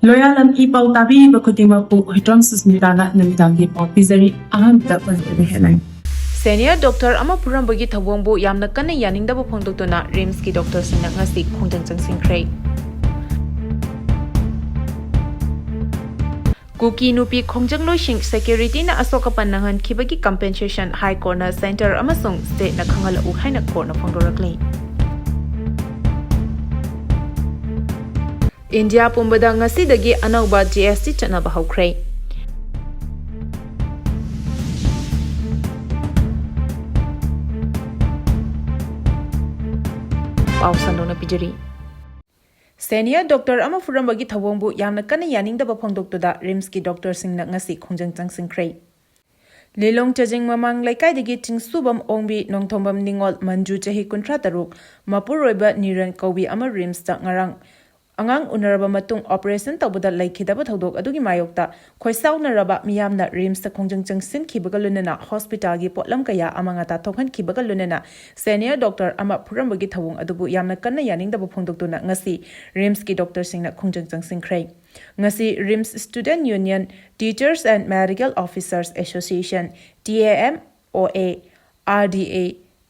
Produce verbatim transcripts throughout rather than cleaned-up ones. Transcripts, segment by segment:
ꯂꯣꯌꯥꯂꯝ E ꯄꯥꯎ ꯇꯥꯕꯤꯔꯤꯕ ꯈꯨꯗꯤꯡꯃꯛꯄꯨ ꯍꯨꯏꯗ꯭ꯔꯣꯝ ꯁꯨꯁꯃꯤꯇꯥꯅ ꯅꯨꯃꯤꯗꯥꯡꯒꯤ ꯄꯥꯎ ꯄꯤꯖꯔꯤ꯫ ꯑꯍꯥꯟꯕꯗ ꯄꯟꯖꯕ headline꯫ Senior doctor ꯑꯃ ꯐꯨꯔꯝꯕꯒꯤ ꯊꯧꯑꯣꯡꯕꯨ ꯌꯥꯝꯅ ꯀꯟꯅ ꯌꯥꯅꯤꯡꯗꯕ ꯐꯣꯡꯗꯣꯛꯇꯨꯅ ꯔꯤꯝꯁꯀꯤ doctorꯁꯤꯡꯅ ꯉꯁꯤ ꯈꯣꯡꯖꯪ ꯆꯪꯁꯤꯟꯈ꯭ꯔꯦ꯫ ꯀꯨꯀꯤ ꯅꯨꯄꯤ ꯈꯣꯡꯖꯪꯂꯣꯏꯁꯤꯡ securityꯅ ꯑꯁꯣꯛ ꯑꯄꯟ ꯅꯪꯍꯟꯈꯤꯕꯒꯤ compensation High Courtꯅ centre ꯑꯃꯁꯨꯡ stateꯅ ꯈꯪꯍꯜꯂꯛꯎ ꯍꯥꯏꯅ courtꯅ ꯐꯣꯡꯗꯣꯔꯛꯂꯤ꯫ ꯏꯟꯗꯤꯌꯥ ꯄꯨꯝꯕꯗ ꯉꯁꯤꯗꯒꯤ ꯑꯅꯧꯕ GST ꯆꯠꯅꯕ ꯍꯧꯈ꯭ꯔꯦ꯫ ꯄꯥꯎ ꯁꯟꯗꯣꯛꯅ ꯄꯤꯖꯔꯤ꯫ Senior doctor ꯑꯃ ꯐꯨꯔꯝꯕꯒꯤ ꯊꯧꯑꯣꯡꯕꯨ ꯌꯥꯝꯅ ꯀꯟꯅ ꯌꯥꯅꯤꯡꯗꯕ ꯐꯣꯡꯗꯣꯛꯇꯨꯅ ꯔꯤꯝꯁꯀꯤ doctorꯁꯤꯡꯅ ꯉꯁꯤ ꯈꯣꯡꯖꯪ ꯆꯪꯁꯤꯟꯈ꯭ꯔꯦ꯫ ꯂꯤꯂꯣꯡ ꯆꯥꯖꯤꯡ ꯃꯃꯥꯡ ꯂꯩꯀꯥꯏꯗꯒꯤ ꯆꯤꯡꯁꯨꯕꯝ ꯑꯣꯡꯕꯤ ꯅꯣꯡꯊꯣꯝꯕꯝ ꯅꯤꯉꯣꯜ ꯃꯟꯖꯨ ꯆꯍꯤ ꯀꯨꯟꯊ꯭ꯔꯥ ꯇꯔꯨꯛ, ꯃꯄꯨꯔꯣꯏꯕ ꯅꯤꯔꯟ ꯀꯧꯕꯤ ꯑꯃ ꯔꯤꯝꯁꯇ ꯉꯔꯥꯡ ꯑꯉꯥꯡ ꯎꯅꯔꯕ ꯃꯇꯨꯡ operation ꯇꯧꯕꯗ ꯂꯩꯈꯤꯗꯕ ꯊꯧꯗꯣꯛ ꯑꯗꯨꯒꯤ ꯃꯥꯌꯣꯛꯇ ꯈꯣꯏꯁꯥꯎꯅꯔꯕ ꯃꯤꯌꯥꯝꯅ ꯔꯤꯝꯁꯇ ꯈꯣꯡꯖꯪ ꯆꯪꯁꯤꯟꯈꯤꯕꯒ ꯂꯣꯏꯅꯅ hospitalꯒꯤ ꯄꯣꯠꯂꯝ ꯀꯌꯥ ꯑꯃ ꯉꯥꯇꯥ ꯊꯣꯛꯍꯟꯈꯤꯕꯒ ꯂꯣꯏꯅꯅ senior doctor ꯑꯃ ꯐꯨꯔꯝꯕꯒꯤ ꯊꯧꯑꯣꯡ ꯑꯗꯨꯕꯨ ꯌꯥꯝꯅ ꯀꯟꯅ ꯌꯥꯅꯤꯡꯗꯕ ꯐꯣꯡꯗꯣꯛꯇꯨꯅ ꯉꯁꯤ ꯔꯤꯝꯁꯀꯤ doctorꯁꯤꯡꯅ ꯈꯣꯡꯖꯪ ꯆꯪꯁꯤꯟꯈ꯭ꯔꯦ꯫ ꯉꯁꯤ RIMS Student Union, Teachers and Medical Officers Association, TAMOA, RDA,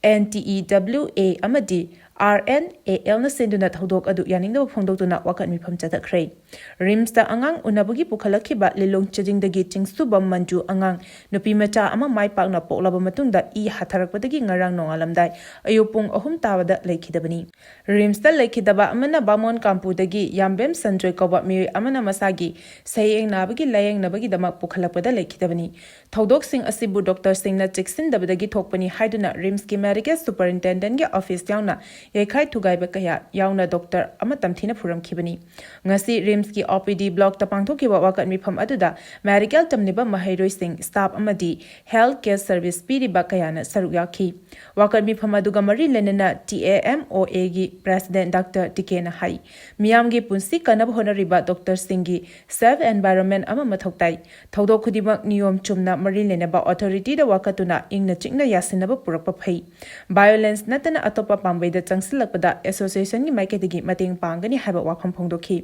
NTEWA ꯑꯃꯗꯤ RNALꯅ ꯁꯤꯟꯗꯨꯅ ꯊꯧꯗꯣꯛ ꯑꯗꯨ ꯌꯥꯅꯤꯡꯗꯕ ꯐꯣꯡꯗꯣꯛꯇꯨꯅ ꯋꯥꯀꯠ ꯃꯤꯐꯝ ꯆꯠꯊꯈ꯭ꯔꯦ꯫ ꯔꯤꯝꯁꯇ ꯑꯉꯥꯡ ꯎꯅꯕꯒꯤ ꯄꯨꯈꯠꯂꯛꯈꯤꯕ ꯂꯤꯂꯣꯡ ꯆꯥꯖꯤꯡꯗꯒꯤ ꯆꯤꯡꯁꯨꯕꯝ ꯃꯟꯖꯨ ꯑꯉꯥꯡ ꯅꯨꯄꯤ ꯃꯆꯥ ꯑꯃ ꯃꯥꯏ ꯄꯥꯛꯅ ꯄꯣꯛꯂꯕ ꯃꯇꯨꯡꯗ ꯏ ꯍꯥꯊꯔꯛꯄꯗꯒꯤ ꯉꯔꯥꯡ ꯅꯣꯡꯉꯥꯜꯂꯝꯗꯥꯏ ꯑꯌꯨꯛ ꯄꯨꯡ ꯑꯍꯨꯝ ꯇꯥꯕꯗ ꯂꯩꯈꯤꯗꯕꯅꯤ꯫ ꯔꯤꯝꯁꯇ ꯂꯩꯈꯤꯗꯕ ꯑꯃꯅ ꯕꯥꯃꯣꯟ ꯀꯥꯝꯄꯨꯗꯒꯤ ꯌꯥꯝꯕꯦꯝ ꯁꯟꯖꯣꯏ ꯀꯧꯕ ꯃꯤꯑꯣꯏ ꯑꯃꯅ ꯃꯁꯥꯒꯤ ꯁꯌꯦꯡ ꯅꯥꯕꯒꯤ ꯂꯥꯌꯦꯡꯅꯕꯒꯤꯗꯃꯛ ꯄꯨꯈꯠꯂꯛꯄꯗ ꯂꯩꯈꯤꯗꯕꯅꯤ꯫ ꯊꯧꯗꯣꯛꯁꯤꯡ ꯑꯁꯤꯕꯨ doctorꯁꯤꯡꯅ ꯆꯦꯛꯁꯤꯟꯗꯕꯗꯒꯤ ꯊꯣꯛꯄꯅꯤ ꯍꯥꯏꯗꯨꯅ ꯔꯤꯝꯁꯀꯤ medical superintendentꯀꯤ office ꯌꯥꯎꯅ ꯌꯩꯈꯥꯏ ꯊꯨꯒꯥꯏꯕ ꯀꯌꯥ ꯌꯥꯎꯅ doctor ꯑꯃ ꯇꯝꯊꯤꯅ ꯐꯨꯔꯝꯈꯤꯕꯅꯤ꯫ ꯉꯁꯤ ꯔꯤꯝꯁꯀꯤ OPD blockꯇ ꯄꯥꯡꯊꯣꯛꯈꯤꯕ ꯋꯥꯀꯠ ꯃꯤꯐꯝ ꯑꯗꯨꯗ medical ꯇꯝꯂꯤꯕ ꯃꯍꯩꯔꯣꯏꯁꯤꯡ, staff ꯑꯃꯗꯤ health care service ꯄꯤꯔꯤꯕ ꯀꯌꯥꯅ ꯁꯔꯨꯛ ꯌꯥꯈꯤ꯫ ꯋꯥꯀꯠ ꯃꯤꯐꯝ ꯑꯗꯨꯒ ꯃꯔꯤ ꯂꯩꯅꯅ TAMOAꯒꯤ president doctor ꯇꯤꯀꯦꯅ ꯍꯥꯏ, ꯃꯤꯌꯥꯝꯒꯤ ꯄꯨꯟꯁꯤ ꯀꯟꯅꯕ ꯍꯣꯠꯅꯔꯤꯕ doctorꯁꯤꯡꯒꯤ safe environment ꯑꯃ ꯃꯊꯧ ꯇꯥꯏ꯫ ꯊꯧꯗꯣꯛ ꯈꯨꯗꯤꯡꯃꯛ ꯅꯤꯌꯣꯝ ꯆꯨꯝꯅ ꯃꯔꯤ ꯂꯩꯅꯕ authorityꯗ ꯋꯥꯀꯠꯇꯨꯅ ꯏꯪꯅ ꯆꯤꯛꯅ ꯌꯥꯁꯤꯟꯅꯕ ꯄꯨꯔꯛꯄ ꯐꯩ꯫ Violence ꯅꯠꯇꯅ ꯑꯇꯣꯞꯄ ꯄꯥꯝꯕꯩꯗ ꯆꯪꯁꯤꯜꯂꯛꯄꯗ ꯑꯦꯁꯣꯁꯤꯌꯦꯁꯟꯒꯤ ꯃꯥꯏꯀꯩꯗꯒꯤ ꯃꯇꯦꯡ ꯄꯥꯡꯒꯅꯤ ꯍꯥꯏꯕ ꯋꯥꯐꯝ ꯐꯣꯡꯗꯣꯛꯈꯤ꯫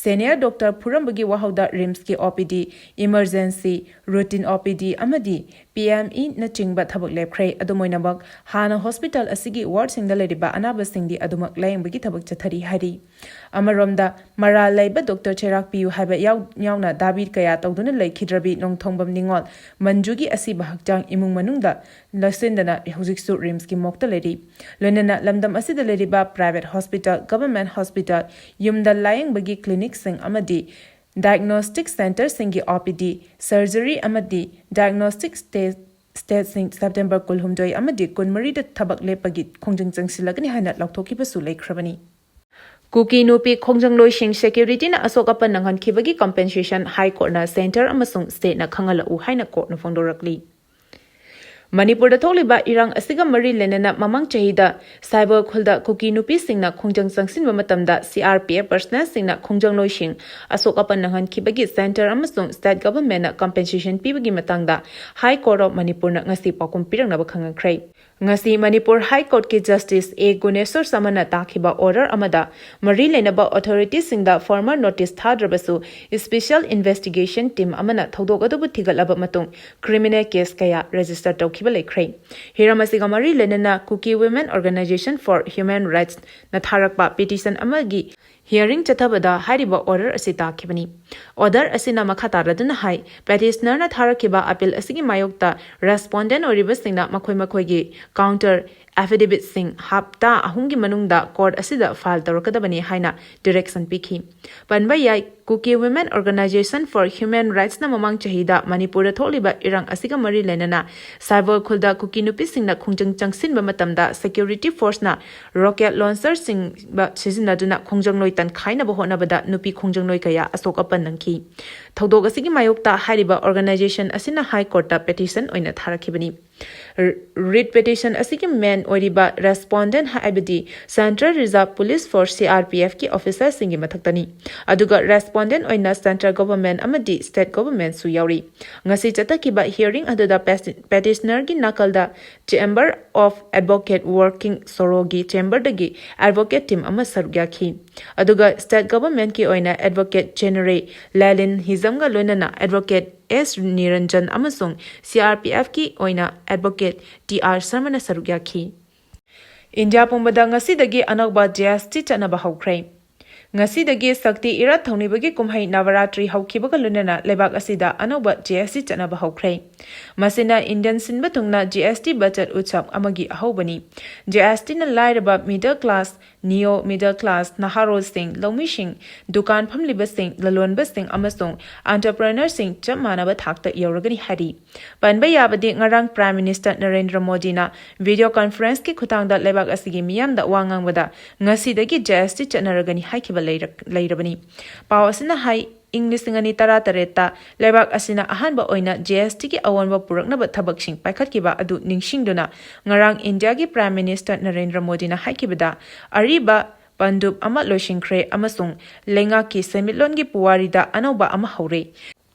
ꯁꯦꯅꯤꯌꯔ ꯗꯣꯛꯇꯔ ꯐꯨꯔꯝꯕꯒꯤ ꯋꯥꯍꯧꯗ ꯔꯤꯝꯁꯀꯤ ꯑꯣ ꯄꯤ ꯗꯤ, ꯏꯃꯔꯖꯦꯟꯁꯤ, ꯔꯨꯇꯤꯟ ꯑꯣ ꯄꯤ ꯗꯤ ꯑꯃꯗꯤ ꯄꯤ ꯑꯦꯝ ꯏꯅꯆꯤꯡꯕ ꯊꯕꯛ ꯂꯦꯞꯈ꯭ꯔꯦ꯫ ꯑꯗꯨꯝ ꯑꯣꯏꯅꯃꯛ, ꯍꯥꯟꯅ ꯍꯣꯁꯄꯤꯇꯥꯜ ꯑꯁꯤꯒꯤ ꯋꯥꯔꯗꯁꯤꯡꯗ ꯂꯩꯔꯤꯕ ꯑꯅꯥꯕꯁꯤꯡꯗꯤ ꯑꯗꯨꯃꯛ ꯂꯥꯌꯦꯡꯕꯒꯤ ꯊꯕꯛ ꯆꯠꯊꯔꯤ ꯍꯥꯏꯔꯤ꯫ ꯑꯃꯔꯣꯝꯗ, ꯃꯔꯥꯜ ꯂꯩꯕ ꯗꯣꯛꯇꯔ ꯆꯩꯔꯥꯛꯄꯤꯌꯨ ꯍꯥꯏꯕ ꯌꯥꯎ-, ꯌꯥꯎꯅ ꯗꯥꯕꯤ ꯀꯌꯥ ꯇꯧꯗꯨꯅ ꯂꯩꯈꯤꯗ꯭ꯔꯕꯤ ꯅꯣꯡꯊꯣꯡꯕꯝ ꯅꯤꯉꯣꯜ ꯃꯟꯖꯨꯒꯤ ꯑꯁꯤꯕ ꯍꯛꯆꯥꯡ ꯏꯃꯨꯡ ꯃꯅꯨꯡꯗ ꯂꯣꯏꯁꯤꯟꯗꯅ ꯍꯧꯖꯤꯛꯁꯨ ꯔꯤꯝꯁꯀꯤ ꯃꯣꯛꯇ ꯂꯩꯔꯤ꯫ ꯂꯣꯏꯅꯅ ꯂꯝꯗꯝ ꯑꯁꯤꯗ ꯂꯩꯔꯤꯕ ꯄ꯭ꯔꯥꯏꯚꯦꯠ ꯍꯣꯁꯄꯤꯇꯥꯜ, ꯒꯚꯔꯟꯃꯦꯟꯠ ꯍꯣꯁꯄꯤꯇꯥꯜ, ꯌꯨꯝꯗ ꯂꯥꯌꯦꯡꯕꯒꯤ ꯀ꯭ꯂꯤꯅꯤꯛꯁꯤꯡ ꯑꯃꯗꯤ ꯗꯥꯏꯒꯅꯣꯁꯇꯤꯛ ꯁꯦꯟꯇꯔꯁꯤꯡꯒꯤ ꯑꯣ ꯄꯤ ꯗꯤ, ꯁꯔꯖꯔꯤ ꯑꯃꯗꯤ ꯗꯥꯏꯒꯅꯣꯁꯇꯤꯛ ꯁ꯭ꯇꯦ-, ꯁ꯭ꯇꯦꯠꯁꯤꯡ ꯁꯦꯞꯇꯦꯝꯕꯔ ꯀꯨꯟꯍꯨꯝꯗꯣꯏ ꯑꯃꯗꯤ ꯀꯨꯟꯃꯔꯤꯗ ꯊꯕꯛ ꯂꯦꯞꯄꯒꯤ ꯈꯣꯡꯖꯪ ꯆꯪꯁꯤꯜꯂꯒꯅꯤ ꯍꯥꯏꯅ ꯂꯥꯎꯊꯣꯛꯈꯤꯕꯁꯨ ꯂꯩꯈ꯭ꯔꯕꯅꯤ꯫ ꯀꯨꯀꯤ ꯅꯨꯄꯤ ꯈꯣꯡꯖꯪꯂꯣꯏꯁꯤꯡ ꯁꯦꯀ꯭ꯌꯨꯔꯤꯇꯤꯅ ꯑꯁꯣꯛ ꯑꯄꯟ ꯅꯪꯍꯟꯈꯤꯕꯒꯤ ꯀꯝꯄꯦꯟꯁꯦꯁꯟ ꯍꯥꯏ ꯀꯣꯔꯠꯅ ꯁꯦꯟꯇꯔ ꯑꯃꯁꯨꯡ ꯁ꯭ꯇꯦꯠꯅ ꯈꯪꯍꯜꯂꯛꯎ ꯍꯥꯏꯅ ꯀꯣꯔꯠꯅ ꯐꯣꯡꯗꯣꯔꯛꯂꯤ꯫ ꯃꯅꯤꯄꯨꯔꯗ ꯊꯣꯛꯂꯤꯕ ꯏꯔꯥꯡ ꯑꯁꯤꯒ ꯃꯔꯤ ꯂꯩꯅꯅ ꯃꯃꯥꯡ ꯆꯍꯤꯗ ꯁꯥꯏꯕꯣꯜ ꯈꯨꯜꯗ ꯀꯨꯀꯤ ꯅꯨꯄꯤꯁꯤꯡꯅ ꯈꯣꯡꯖꯪ ꯆꯪꯁꯤꯟꯕ ꯃꯇꯝꯗ ꯁꯤ ꯑꯥꯔ ꯄꯤ ꯑꯦꯐ ꯄꯔꯁꯅꯦꯜꯁꯤꯡꯅ ꯈꯣꯡꯖꯪꯂꯣꯏꯁꯤꯡ ꯑꯁꯣꯛ ꯑꯄꯟ ꯅꯪꯍꯟꯈꯤꯕꯒꯤ ꯁꯦꯟꯇꯔ ꯑꯃꯁꯨꯡ ꯁ꯭ꯇꯦꯠ ꯒꯚꯔꯟꯃꯦꯟꯠꯅ ꯀꯝꯄꯦꯟꯁꯦꯁꯟ ꯄꯤꯕꯒꯤ ꯃꯇꯥꯡꯗ ꯍꯥꯏ ꯀꯣꯔꯠ ꯑꯣꯐ ꯃꯅꯤꯄꯨꯔꯅ ꯉꯁꯤ ꯄꯥꯎꯈꯨꯝ ꯄꯤꯔꯛꯅꯕ ꯈꯪꯍꯟꯈ꯭ꯔꯦ꯫ ꯉꯁꯤ ꯃꯅꯤꯄꯨꯔ ꯍꯥꯏ ꯀꯣꯔꯠꯀꯤ ꯖꯁꯇꯤꯁ ꯑꯦ ꯒꯨꯅꯦꯁꯣꯔ ꯁꯃꯅ ꯇꯥꯈꯤꯕ ꯑꯣꯔꯗꯔ ꯑꯃꯗ ꯃꯔꯤ ꯂꯩꯅꯕ ꯑꯣꯊꯣꯔꯤꯇꯤꯁꯤꯡꯗ ꯐꯣꯔꯃꯦꯜ ꯅꯣꯇꯤꯁ ꯊꯥꯗ꯭ꯔꯕꯁꯨ, ꯏꯁꯄꯤꯁꯦꯜ ꯏꯟꯚꯦꯁꯇꯤꯒꯦꯁꯟ ꯇꯤꯝ ꯑꯃꯅ ꯊꯧꯗꯣꯛ ꯑꯗꯨꯕꯨ ꯊꯤꯒꯠꯂꯕ ꯃꯇꯨꯡ, ꯀ꯭ꯔꯤꯃꯤꯅꯦꯜ ꯀꯦꯁ ꯀꯌꯥ ꯔꯦꯖꯤꯁꯇꯔ ꯇꯧꯈꯤꯕ ꯂꯩꯈ꯭ꯔꯦ꯫ ꯍꯤꯔꯝ ꯑꯁꯤꯒ ꯃꯔꯤ ꯂꯩꯅꯅ ꯀꯨꯀꯤ ꯋꯤꯃꯦꯟ ꯑꯣꯔꯒꯅꯥꯏꯖꯦꯁꯟ ꯐꯣꯔ ꯍ꯭ꯌꯨꯃꯦꯟ ꯔꯥꯏꯠꯁꯅ ꯊꯥꯔꯛꯄ ꯄꯤꯇꯤꯁꯟ ꯑꯃꯒꯤ ꯍꯤꯌꯔꯤꯡ ꯆꯠꯊꯕꯗ ꯍꯥꯏꯔꯤꯕ ꯑꯣꯔꯗꯔ ꯑꯁꯤ ꯇꯥꯈꯤꯕꯅꯤ꯫ ꯑꯣꯔꯗꯔ ꯑꯁꯤꯅ ꯃꯈꯥ ꯇꯥꯔꯗꯨꯅ ꯍꯥꯏ, ꯄꯦꯇꯤꯁꯅꯔꯅ ꯊꯥꯔꯛꯈꯤꯕ ꯑꯄꯤꯜ ꯑꯁꯤꯒꯤ ꯃꯥꯌꯣꯛꯇ ꯔꯦꯁꯄꯣꯟꯗꯦꯟ ꯑꯣꯏꯔꯤꯕꯁꯤꯡꯅ ꯃꯈꯣꯏ ꯃꯈꯣꯏꯒꯤ ꯀꯥꯎꯟꯇꯔ ꯑꯦꯐꯤꯗꯦꯕꯤꯠꯁꯤꯡ ꯍꯞꯇꯥ ꯑꯍꯨꯝꯒꯤ ꯃꯅꯨꯡꯗ ꯀꯣꯔꯠ ꯑꯁꯤꯗ ꯐꯥꯏꯜ ꯇꯧꯔꯛꯀꯗꯕꯅꯤ ꯍꯥꯏꯅ ꯗꯤꯔꯦꯛꯁꯟ ꯄꯤꯈꯤ꯫ ꯄꯟꯕ ꯌꯥꯏ, ꯀꯨꯀꯤ ꯋꯤꯃꯦꯟ ꯑꯣꯔꯒꯅꯥꯏꯖꯦꯁꯟ ꯐꯣꯔ ꯍ꯭ꯌꯨꯃꯦꯟ ꯔꯥꯏꯠꯁꯅ ꯃꯃꯥꯡ ꯆꯍꯤꯗ ꯃꯅꯤꯄꯨꯔꯗ ꯊꯣꯛꯂꯤꯕ ꯏꯔꯥꯡ ꯑꯁꯤꯒ ꯃꯔꯤ ꯂꯩꯅꯅ ꯁꯥꯏꯕꯣꯜ ꯈꯨꯜꯗ ꯀꯨꯀꯤ ꯅꯨꯄꯤꯁꯤꯡꯅ ꯈꯣꯡꯖꯪ ꯆꯪꯁꯤꯟꯕ ꯃꯇꯝꯗ ꯁꯦꯀ꯭ꯌꯨꯔꯤꯇꯤ ꯐꯣꯔꯁꯅ ꯔꯣꯀꯦꯠ ꯂꯣꯟꯆꯔꯁꯤꯡ ꯁꯤꯖꯤꯟꯅꯗꯨꯅ ꯈꯣꯡꯖꯪꯂꯣꯏ ꯇꯟꯈꯥꯏꯅꯕ ꯍꯣꯠꯅꯕꯗ ꯅꯨꯄꯤ ꯈꯣꯡꯖꯪꯂꯣꯏ ꯀꯌꯥ ꯑꯁꯣꯛ ꯑꯄꯟ ꯅꯪꯈꯤ꯫ ꯊꯧꯗꯣꯛ ꯑꯁꯤꯒꯤ ꯃꯥꯌꯣꯛꯇ ꯍꯥꯏꯔꯤꯕ ꯑꯣꯔꯒꯅꯥꯏꯖꯦꯁꯟ ꯑꯁꯤꯅ ꯍꯥꯏ ꯀꯣꯔꯠꯇ ꯄꯦꯇꯤꯁꯟ ꯑꯣꯏꯅ ꯊꯥꯔꯛꯈꯤꯕꯅꯤ꯫ Writ petition ꯑꯁꯤꯒꯤ main ꯑꯣꯏꯔꯤꯕ respondent ꯍꯥꯏꯕꯗꯤ Central Reserve Police Force, C R P F ꯀꯤ officer ꯁꯤꯡꯒꯤ ꯃꯊꯛꯇꯅꯤ꯫ ꯑꯗꯨꯒ respondent ꯑꯣꯏꯅ central government ꯑꯃꯗꯤ state government ꯁꯨ ꯌꯥꯎꯔꯤ꯫ ꯉꯁꯤ ꯆꯠꯊꯈꯤꯕ hearing ꯑꯗꯨꯗ petitioner ꯒꯤ ꯅꯥꯀꯜꯗ Chamber of Advocate Working ꯁꯣꯔꯣꯒꯤ chamber ꯗꯒꯤ advocate team ꯑꯃ ꯁꯔꯨꯛ ꯌꯥꯈꯤ꯫ ꯑꯗꯨꯒ state government ꯀꯤ ꯑꯣꯏꯅ advocate ꯖꯦꯅꯔꯦ ꯂꯦꯂꯤꯟ ꯍꯤꯖꯝꯒ ꯂꯣꯏꯅꯅ advocate ꯑꯦꯁ ꯅꯤꯔꯟꯖꯟ ꯑꯃꯁꯨꯡ C R P F ꯀꯤ ꯑꯣꯏꯅ advocate ꯇꯤ ꯑꯥꯔ ꯁꯔꯃꯅ ꯁꯔꯨꯛ ꯌꯥꯈꯤ꯫ ꯏꯟꯗꯤꯌꯥ ꯄꯨꯝꯕꯗ ꯉꯁꯤꯗꯒꯤ ꯑꯅꯧꯕ G S T ꯆꯠꯅꯕ ꯍꯧꯈ꯭ꯔꯦ꯫ ꯉꯁꯤꯗꯒꯤ ꯁꯛꯇꯤ ꯏꯔꯥꯠ ꯊꯧꯅꯤꯕꯒꯤ ꯀꯨꯝꯍꯩ ꯅꯕꯔꯥꯇ꯭ꯔꯤ ꯍꯧꯈꯤꯕꯒ ꯂꯣꯏꯅꯅ ꯂꯩꯕꯥꯛ ꯑꯁꯤꯗ ꯑꯅꯧꯕ G S T ꯆꯠꯅꯕ ꯍꯧꯈ꯭ꯔꯦ꯫ ꯃꯁꯤꯅ ꯏꯟꯗꯤꯌꯟ ꯁꯤꯟꯕ ꯊꯨꯡꯅ G S T ꯕꯆꯠ ꯎꯠꯁꯕ ꯑꯃꯒꯤ ꯑꯍꯧꯕꯅꯤ꯫ G S T ꯅ ꯂꯥꯏꯔꯕ, middle class, neo middle class, ꯅꯍꯥꯔꯣꯜꯁꯤꯡ, ꯂꯧꯃꯤꯁꯤꯡ, ꯗꯨꯀꯥꯟ ꯐꯝꯂꯤꯕꯁꯤꯡ, ꯂꯂꯣꯟꯕꯁꯤꯡ ꯑꯃꯁꯨꯡ entrepreneur ꯁꯤꯡ ꯆꯞ ꯃꯥꯟꯅꯕ ꯊꯥꯛꯇ ꯌꯧꯔꯒꯅꯤ ꯍꯥꯏꯔꯤ꯫ ꯄꯟꯕ ꯌꯥꯕꯗꯤ, ꯉꯔꯥꯡ Prime Minister ꯅꯔꯦꯟꯗ꯭ꯔ ꯃꯣꯗꯤꯅ video conference ꯀꯤ ꯈꯨꯠꯊꯥꯡꯗ ꯂꯩꯕꯥꯛ ꯑꯁꯤꯒꯤ ꯃꯤꯌꯥꯝꯗ ꯋꯥ ꯉꯥꯡꯕꯗ ꯉꯁꯤꯗꯒꯤ G S T ꯆꯠꯅꯔꯒꯅꯤ ꯍꯥꯏꯈꯤꯕ ꯂꯩꯔꯛ-, ꯂꯩꯔꯕꯅꯤ꯫ ꯄꯥꯎ ꯑꯁꯤꯅ ꯍꯥꯏ, ꯏꯪ ꯂꯤꯁꯤꯡ ꯑꯅꯤ ꯇꯔꯥꯇꯔꯦꯠꯇ ꯂꯩꯕꯥꯛ ꯑꯁꯤꯅ ꯑꯍꯥꯟꯕ ꯑꯣꯏꯅ G S T ꯒꯤ ꯑꯑꯣꯟꯕ ꯄꯨꯔꯛꯅꯕ ꯊꯕꯛꯁꯤꯡ ꯄꯥꯏꯈꯠꯈꯤꯕ ꯑꯗꯨ ꯅꯤꯡꯁꯤꯡꯗꯨꯅ, ꯉꯔꯥꯡ ꯏꯟꯗꯤꯌꯥꯒꯤ Prime Minister ꯅꯔꯦꯟꯗ꯭ꯔ ꯃꯣꯗꯤꯅ ꯍꯥꯏꯈꯤꯕꯗ, ꯑꯔꯤꯕ ꯄꯟꯗꯨꯞ ꯑꯃ ꯂꯣꯏꯁꯤꯟꯈ꯭ꯔꯦ ꯑꯃꯁꯨꯡ ꯂꯩꯉꯥꯛꯀꯤ ꯁꯦꯟꯃꯤꯠꯂꯣꯟꯒꯤ ꯄꯨꯋꯥꯔꯤꯗ ꯑꯅꯧꯕ ꯑꯃ ꯍꯧꯔꯦ꯫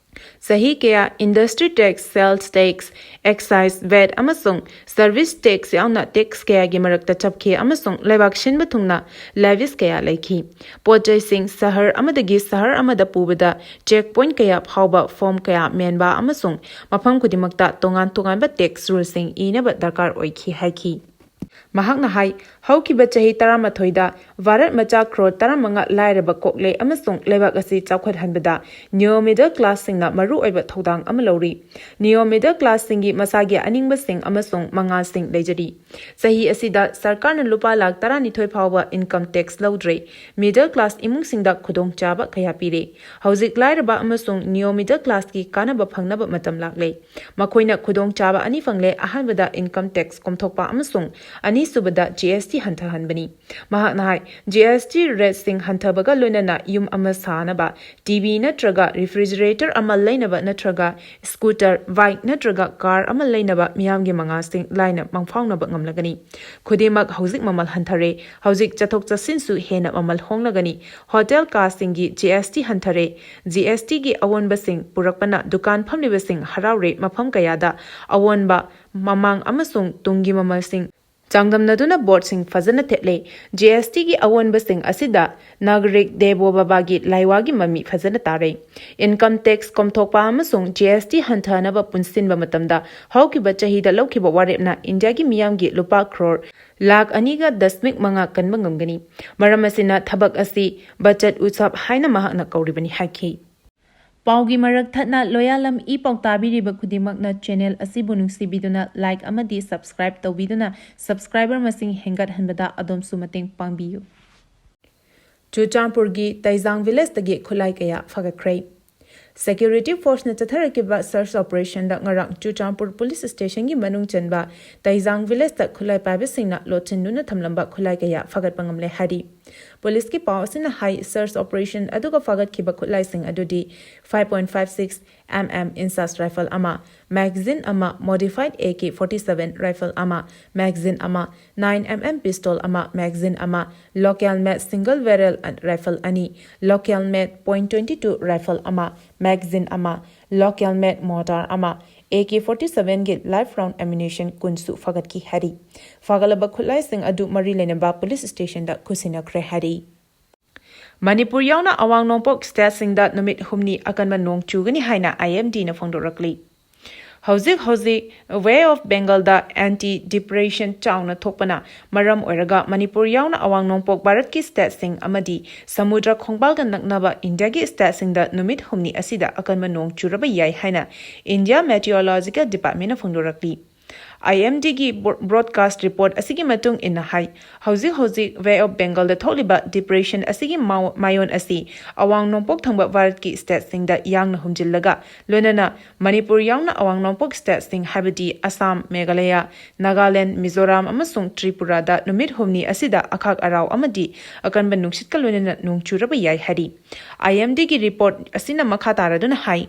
ꯆꯍꯤ ꯀꯌꯥ industry tax, sales tax, excise, VAT ꯑꯃꯁꯨꯡ service tax ꯌꯥꯎꯅ tax ꯀꯌꯥꯒꯤ ꯃꯔꯛꯇ ꯆꯞꯈꯤ ꯑꯃꯁꯨꯡ ꯂꯩꯕꯥꯛ ꯁꯤꯟꯕ ꯊꯨꯡꯅ levies ꯀꯌꯥ ꯂꯩꯈꯤ꯫ ꯄꯣꯠ ꯆꯩꯁꯤꯡ ꯁꯍꯔ ꯑꯃꯗꯒꯤ ꯁꯍꯔ ꯑꯃꯗ ꯄꯨꯕꯗ check point ꯀꯌꯥ ꯐꯥꯎꯕ form ꯀꯌꯥ ꯃꯦꯟꯕ ꯑꯃꯁꯨꯡ ꯃꯐꯝ ꯈꯨꯗꯤꯡꯃꯛꯇ ꯇꯣꯉꯥꯟ ꯇꯣꯉꯥꯟꯕ tax rule ꯁꯤꯡ ꯏꯅꯕ ꯗꯔꯀꯥꯔ ꯑꯣꯏꯈꯤ ꯍꯥꯏꯈꯤ꯫ ꯃꯍꯥꯛꯅ ꯍꯥꯏ, ꯍꯧꯈꯤꯕ ꯆꯍꯤ ꯇꯔꯥꯃꯥꯊꯣꯏꯗ ꯚꯥꯔꯠ ꯃꯆꯥ ꯀ꯭ꯔꯣꯔ ꯇꯔꯥꯃꯉꯥ ꯂꯥꯏꯔꯕ ꯀꯣꯛꯂꯦ ꯑꯃꯁꯨꯡ ꯂꯩꯕꯥꯛ ꯑꯁꯤ ꯆꯥꯎꯈꯠꯍꯟꯕꯗ neo middle class ꯁꯤꯡꯅ ꯃꯔꯨꯑꯣꯏꯕ ꯊꯧꯗꯥꯡ ꯑꯃ ꯂꯧꯔꯤ꯫ Neo middle class ꯁꯤꯡꯒꯤ ꯃꯁꯥꯒꯤ ꯑꯅꯤꯡꯕꯁꯤꯡ ꯑꯃꯁꯨꯡ ꯃꯉꯥꯜꯁꯤꯡ ꯂꯩꯖꯔꯤ꯫ ꯆꯍꯤ ꯑꯁꯤꯗ ꯁꯔꯀꯥꯔꯅ ꯂꯨꯄꯥ ꯂꯥꯈ ꯇꯔꯥꯅꯤꯊꯣꯏ ꯐꯥꯎꯕ income tax ꯂꯧꯗ꯭ꯔꯦ꯫ Middle class ꯏꯃꯨꯡꯁꯤꯡꯗ ꯈꯨꯗꯣꯡꯆꯥꯕ ꯀꯌꯥ ꯄꯤꯔꯦ꯫ ꯍꯧꯖꯤꯛ ꯂꯥꯏꯔꯕ ꯑꯃꯁꯨꯡ neo middle class ꯀꯤ ꯀꯥꯟꯅꯕ ꯐꯪꯅꯕ ꯃꯇꯝ ꯂꯥꯛꯂꯦ꯫ ꯃꯈꯣꯏꯅ ꯈꯨꯗꯣꯡꯆꯥꯕ ꯑꯅꯤ ꯐꯪꯂꯦ, ꯑꯍꯥꯟꯕꯗ income tax ꯀꯣꯝꯊꯣꯛꯄ ꯑꯃꯁꯨꯡ ꯑꯅꯤꯁꯨꯕꯗ, ꯖꯤ ꯑꯦꯁ ꯇꯤ ꯍꯟꯊꯍꯟꯕꯅꯤ꯫ ꯃꯍꯥꯛꯅ ꯍꯥꯏ, ꯖꯤ ꯑꯦꯁ ꯇꯤ ꯔꯦꯠꯁꯤꯡ ꯍꯟꯊꯕꯒ ꯂꯣꯏꯅꯅ ꯌꯨꯝ ꯑꯃ ꯁꯥꯅꯕ, ꯇꯤ ꯚꯤ ꯅꯠꯇ꯭ꯔꯒ ꯔꯤꯐ꯭ꯔꯤꯖꯔꯦꯇꯔ ꯑꯃ ꯂꯩꯅꯕ ꯅꯠꯇ꯭ꯔꯒ ꯁ꯭ꯀꯨꯇꯔ, ꯕꯥꯏꯛ ꯅꯠꯇ꯭ꯔꯒ ꯀꯥꯔ ꯑꯃ ꯂꯩꯅꯕ ꯃꯤꯌꯥꯝꯒꯤ ꯃꯉꯥꯁꯤꯡ ꯂꯥꯏꯅ ꯃꯪꯐꯥꯎꯅꯕ ꯉꯝꯂꯒꯅꯤ꯫ ꯈꯨꯗꯤꯡꯃꯛ ꯍꯧꯖꯤꯛ ꯃꯃꯜ ꯍꯟꯊꯔꯦ꯫ ꯍꯧꯖꯤꯛ ꯆꯠꯊꯣꯛ ꯆꯠꯁꯤꯟꯁꯨ ꯍꯦꯟꯅ ꯃꯃꯜ ꯍꯣꯡꯂꯒꯅꯤ꯫ ꯍꯣꯇꯦꯜ ꯀꯥꯁꯤꯡꯒꯤ ꯖꯤ ꯑꯦꯁ ꯇꯤ ꯍꯟꯊꯔꯦ꯫ ꯖꯤ ꯑꯦꯁ ꯇꯤꯒꯤ ꯑꯑꯣꯟꯕꯁꯤꯡ ꯄꯨꯔꯛꯄꯅ ꯗꯨꯀꯥꯟ ꯐꯝꯂꯤꯕꯁꯤꯡ ꯍꯔꯥꯎꯔꯦ꯫ ꯃꯐꯝ ꯀꯌꯥꯗ ꯑꯑꯣꯟꯕ ꯃꯃꯥꯡ ꯑꯃꯁꯨꯡ ꯇꯨꯡꯒꯤ ꯃꯃꯜꯁꯤꯡ ꯆꯥꯡꯗꯝꯅꯗꯨꯅ ꯕꯣꯔꯗꯁꯤꯡ ꯐꯖꯅ ꯊꯦꯠꯂꯦ꯫ ꯖꯤ ꯑꯦꯁ ꯇꯤꯒꯤ ꯑꯑꯣꯟꯕꯁꯤꯡ ꯑꯁꯤꯗ ꯅꯥꯒꯔꯤꯛ ꯗꯦꯕꯣ ꯕꯕꯥꯒꯤ ꯂꯥꯏꯋꯥꯒꯤ ꯃꯃꯤ ꯐꯖꯅ ꯇꯥꯔꯦ꯫ ꯏꯟꯀꯝ ꯇꯦꯛꯁ ꯀꯣꯝꯊꯣꯛꯄ ꯑꯃꯁꯨꯡ ꯖꯤ ꯑꯦꯁ ꯇꯤ ꯍꯟꯊꯍꯟꯅꯕ ꯄꯨꯟꯁꯤꯟꯕ ꯃꯇꯝꯗ ꯍꯧꯈꯤꯕ ꯆꯍꯤꯗ ꯂꯧꯈꯤꯕ ꯋꯥꯔꯦꯞꯅ ꯏꯟꯗꯤꯌꯥꯒꯤ ꯃꯤꯌꯥꯝꯒꯤ ꯂꯨꯄꯥ ꯀ꯭ꯔꯣꯔ ꯂꯥꯈ ꯑꯅꯤꯒ ꯗꯁꯃꯤꯛ ꯃꯉꯥ ꯀꯟꯕ ꯉꯝꯒꯅꯤ꯫ ꯃꯔꯝ ꯑꯁꯤꯅ ꯊꯕꯛ ꯑꯁꯤ ꯕꯆꯠ ꯎꯠꯁꯕ ꯍꯥꯏꯅ ꯃꯍꯥꯛꯅ ꯀꯧꯔꯤꯕꯅꯤ ꯍꯥꯏꯈꯤ꯫ ꯄꯥꯎꯒꯤ ꯃꯔꯛ ꯊꯠꯅ ꯂꯣꯌꯥꯂꯝ ꯏ ꯄꯥꯎ ꯇꯥꯕꯤꯔꯤꯕ ꯈꯨꯗꯤꯡꯃꯛꯅ ꯆꯦꯅꯦꯜ ꯑꯁꯤꯕꯨ ꯅꯨꯡꯁꯤꯕꯤꯗꯨꯅ ꯂꯥꯏꯛ ꯑꯃꯗꯤ ꯁꯕꯁꯀ꯭ꯔꯥꯏꯕ ꯇꯧꯕꯤꯗꯨꯅ ꯁꯕꯁꯀ꯭ꯔꯥꯏꯕꯔ ꯃꯁꯤꯡ ꯍꯦꯟꯒꯠꯍꯟꯕꯗ ꯑꯗꯣꯝꯁꯨ ꯃꯇꯦꯡ ꯄꯥꯡꯕꯤꯌꯨ꯫ ꯆꯨꯔꯆꯥꯟꯄꯨꯔꯒꯤ ꯇꯩꯖꯥꯡ ꯚꯤꯂꯦꯖꯇꯒꯤ ꯈꯨꯠꯂꯥꯏ ꯀꯌꯥ ꯐꯥꯒꯠꯈ꯭ꯔꯦ꯫ ꯁꯦꯀ꯭ꯌꯨꯔꯤꯇꯤ ꯐꯣꯔꯁꯅ ꯆꯠꯊꯔꯛꯈꯤꯕ ꯁꯔꯆ ꯑꯣꯄꯔꯦꯁꯟꯗ ꯉꯔꯥꯡ ꯆꯨꯔꯆꯥꯟꯄꯨꯔ ꯄꯨꯂꯤꯁ ꯁ꯭ꯇꯦꯁꯟꯒꯤ ꯃꯅꯨꯡ ꯆꯟꯕ ꯇꯩꯖꯥꯡ ꯚꯤꯂꯦꯖꯇ ꯈꯨꯠꯂꯥꯏ ꯄꯥꯏꯕꯁꯤꯡꯅ ꯂꯣꯠꯁꯤꯟꯗꯨꯅ ꯊꯝꯂꯝꯕ ꯈꯨꯠꯂꯥꯏ ꯀꯌꯥ ꯐꯥꯒꯠꯄ ꯉꯝꯂꯦ ꯍꯥꯏꯔꯤ꯫ ꯄꯨꯂꯤꯁꯀꯤ ꯄꯥꯎ ꯑꯁꯤꯅ ꯍꯥꯏ, ꯁꯔꯆ ꯑꯣꯄꯔꯦꯁꯟ ꯑꯗꯨꯒ ꯐꯥꯒꯠꯈꯤꯕ ꯈꯨꯠꯂꯥꯏꯁꯤꯡ ꯑꯗꯨꯗꯤ five point five six M M INSAS rifle ꯑꯃ, magazine ꯑꯃ, modified A K forty seven rifle ꯑꯃ, magazine ꯑꯃ, nine M M pistol ꯑꯃ, magazine ꯑꯃ, local made single barrel rifle ꯑꯅꯤ, local made point twenty two rifle ꯑꯃ, magazine ꯑꯃ, local made mortar ꯑꯃ, A K forty seven ꯒꯤ live round ammunition ꯀꯨꯟꯁꯨ ꯐꯥꯒꯠꯈꯤ ꯍꯥꯏꯔꯤ꯫ ꯐꯥꯒꯠꯂꯕ ꯈꯨꯠꯂꯥꯏꯁꯤꯡ ꯑꯗꯨ ꯃꯔꯤ ꯂꯩꯅꯕ ꯄꯨꯂꯤꯁ ꯁ꯭ꯇꯦꯁꯟꯗ ꯈꯨꯠꯁꯤꯟꯅꯈ꯭ꯔꯦ ꯍꯥꯏꯔꯤ꯫ ꯃꯅꯤꯄꯨꯔ ꯌꯥꯎꯅ ꯑꯋꯥꯡ ꯅꯣꯡꯄꯣꯛ ꯁ꯭ꯇꯦꯠꯁꯤꯡꯗ ꯅꯨꯃꯤꯠ ꯍꯨꯝꯅꯤ ꯑꯀꯟꯕ ꯅꯣꯡ ꯆꯨꯒꯅꯤ ꯍꯥꯏꯅ ꯑꯥꯏ ꯑꯦꯝ ꯗꯤꯅ ꯐꯣꯡꯗꯣꯔꯛꯂꯤ꯫ ꯍꯧꯖꯤꯛ ꯍꯧꯖꯤꯛ ꯋꯦ ꯑꯣꯐ ꯕꯦꯡꯒꯜꯗ ꯑꯦꯟꯇꯤ ꯗꯤꯄ꯭ꯔꯦꯁꯟ ꯆꯥꯎꯅ ꯊꯣꯛꯄꯅ ꯃꯔꯝ ꯑꯣꯏꯔꯒ ꯃꯅꯤꯄꯨꯔ ꯌꯥꯎꯅ ꯑꯋꯥꯡ ꯅꯣꯡꯄꯣꯛ ꯚꯥꯔꯠꯀꯤ ꯁ꯭ꯇꯦꯠꯁꯤꯡ ꯑꯃꯗꯤ ꯁꯃꯨꯗ꯭ꯔ ꯈꯣꯡꯕꯥꯜꯒ ꯅꯛꯅꯕ ꯏꯟꯗꯤꯌꯥꯒꯤ ꯁ꯭ꯇꯦꯠꯁꯤꯡꯗ ꯅꯨꯃꯤꯠ ꯍꯨꯝꯅꯤ ꯑꯁꯤꯗ ꯑꯀꯟꯕ ꯅꯣꯡ ꯆꯨꯔꯕ ꯌꯥꯏ ꯍꯥꯏꯅ ꯏꯟꯗꯤꯌꯥ ꯃꯦꯇꯤꯑꯣꯔꯣꯂꯣꯖꯤꯀꯦꯜ ꯗꯤꯄꯥꯔꯠꯃꯦꯟꯅ ꯐꯣꯡꯗꯣꯔꯛꯂꯤ꯫ ꯑꯥꯏ ꯑꯦꯝ ꯗꯤꯒꯤ ꯕ꯭ꯔꯣꯗꯀꯥꯁ ꯔꯤꯄꯣꯔꯠ ꯑꯁꯤꯒꯤ ꯃꯇꯨꯡ ꯏꯟꯅ ꯍꯥꯏ, ꯍꯧꯖꯤꯛ ꯍꯧꯖꯤꯛ ꯕꯦ ꯑꯣꯐ ꯕꯦꯡꯒꯜꯗ ꯊꯣꯛꯂꯤꯕ ꯗꯤꯄ꯭ꯔꯦꯁꯟ ꯑꯁꯤꯒꯤ ꯃꯥꯌꯣꯟ ꯑꯁꯤ ꯑꯋꯥꯡ ꯅꯣꯡꯄꯣꯛ ꯊꯪꯕ ꯚꯥꯔꯠꯀꯤ ꯁ꯭ꯇꯦꯠꯁꯤꯡꯗ ꯌꯥꯡꯅ ꯍꯨꯝꯖꯤꯜꯂꯒ, ꯂꯣꯏꯅꯅ ꯃꯅꯤꯄꯨꯔ ꯌꯥꯎꯅ ꯑꯋꯥꯡ ꯅꯣꯡꯄꯣꯛ ꯁ꯭ꯇꯦꯠꯁꯤꯡ, ꯍꯥꯏꯕꯗꯤ ꯑꯁꯥꯝ, ꯃꯦꯘꯥꯂꯌꯥ, ꯅꯥꯒꯥꯂꯦꯟ, ꯃꯤꯖꯣꯔꯥꯝ ꯑꯃꯁꯨꯡ ꯇ꯭ꯔꯤꯄꯨꯔꯥꯗ ꯅꯨꯃꯤꯠ ꯍꯨꯝꯅꯤ ꯑꯁꯤꯗ ꯑꯈꯥꯛ ꯑꯔꯥꯎ ꯑꯃꯗꯤ ꯑꯀꯟꯕ ꯅꯨꯡꯁꯤꯠꯀ ꯂꯣꯏꯅꯅ ꯅꯣꯡ ꯆꯨꯔꯕ ꯌꯥꯏ ꯍꯥꯏꯔꯤ꯫ ꯑꯥꯏ ꯑꯦꯝ ꯗꯤꯒꯤ ꯔꯤꯄꯣꯔꯠ ꯑꯁꯤꯅ ꯃꯈꯥ ꯇꯥꯔꯗꯨꯅ ꯍꯥꯏ,